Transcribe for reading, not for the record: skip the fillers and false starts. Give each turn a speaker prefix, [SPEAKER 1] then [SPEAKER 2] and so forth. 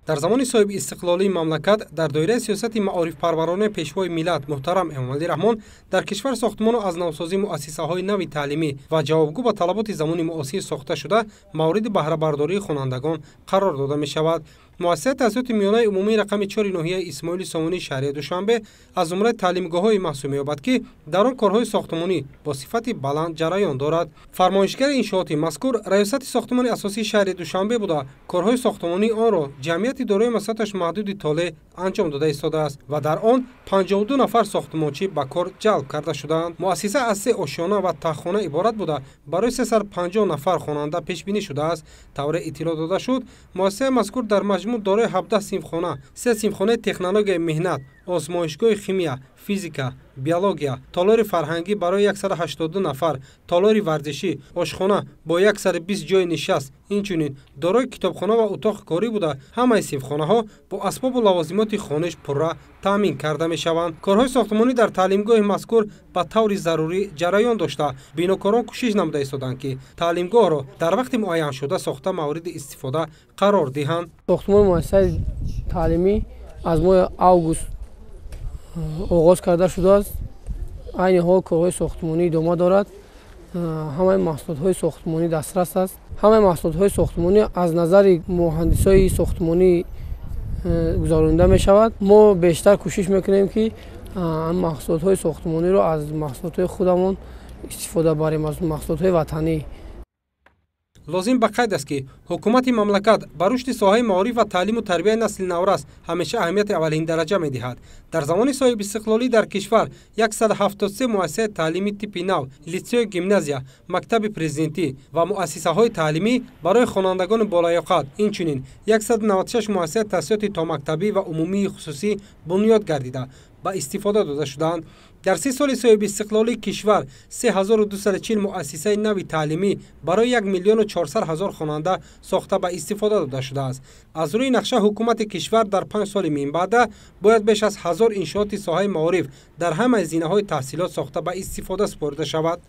[SPEAKER 1] Дар замони соҳиби истиқлолии мамлакат дар доираи сиёсати маорифпарваронаи Пешвои миллат муҳтарам Эмомалӣ Раҳмон дар кишвар сохтмону аз навсозии муассисаҳои нави таълимӣ ва ҷавобгӯ ба талаботи замони муосир сохта шуда мавриди баҳрабардории хонандагон қарор дода мешавад. Муассисаи таҳсилоти миёнаи умумии рақами 4 ноҳияи Исмоили Сомонии шаҳри Душанбе аз зумраи таълимгоҳҳое маҳсуб меёбад, ки дар он корҳои сохтмонӣ бо сифати баланд ҷараён дорад. Фармоишгари иншооти мазкур Раёсати сохтмони асосии шаҳри Душанбе буда, корҳои сохтмонии онро ҷамъияти дорои масоҳаташ маҳдуди Толеъ анҷом дода истодааст ва дар он 52 нафар сохтмончӣ ба кор ҷалб карда шудаанд. Муассиса аз се ошёна ва таххона иборат буда, барои 350 нафар хонанда пешбинӣ шудааст. Тавре иттилоъ дода шуд, муассисаи мазкур дар маҷмӯъ дорои 17 синфхона, се синфхонаи технологияи меҳнат, озмоишгоҳи химия, физика, биология, толори фарҳангӣ барои 182 нафар, толори варзишӣ, ошхона бо 120 ҷойи нишаст, инчунин дорои китобхона ва утоқи корӣ буда, ҳамаи синфхонаҳо бо асбобу лавозимоти хониш пурра таъмин карда мешаванд. Корҳои сохтмонӣ дар таълимгоҳи мазкур ба таври зарурӣ ҷараён дошта, бинокорон кӯшиш намуда истоданд, ки таълимгоҳро дар вақти муайяншуда сохта мавриди истифода қарор диҳанд.
[SPEAKER 2] Сохтмони муассисаи таълимӣ аз моҳи август оғоз карда шудааст. Айни ҳол корҳои сохтмонӣ идома дорад. Ҳамаи маҳсулотҳои сохтмонӣ дастрас аст. Ҳамаи маҳсулотҳои сохтмонӣ аз назари муҳандисҳои сохтмонӣ гузаронида мешавад. Мо бештар кӯшиш мекунем, ки маҳсулотҳои сохтмониро аз маҳсулотҳои худамон истифода барем, аз маҳсулотҳои ватанӣ.
[SPEAKER 1] Лозим ба қайд аст, ки ҳукумати мамлакат ба рушди соҳаи маориф ва таълиму тарбияи насли наврас ҳамеша аҳамияти аввалиндараҷа медиҳад. Дар замони соҳибистиқлолӣ дар кишвар 173 муассисаи таълимии типи нав, литсею гимназия, мактаби президентӣ ва муассисаҳои таълимӣ барои хонандагони болаёқат, инчунин 196 муассисаи таҳсилоти томактабӣ ва умумии хусусӣ бунёд гардида ба истифода дода шудаанд. Дар 30 соли соҳибистиқлолии кишвар 3240 муассисаи нави таълимӣ барои 1 400 000 хонанда сохта ба истифода дода шудааст. Аз рӯи нақша ҳукумати кишвар дар 5 соли минбаъда бояд беш аз 1000 иншооти соҳаи маориф дар ҳамаи зинаҳои таҳсилот сохта ба истифода супорида шавад.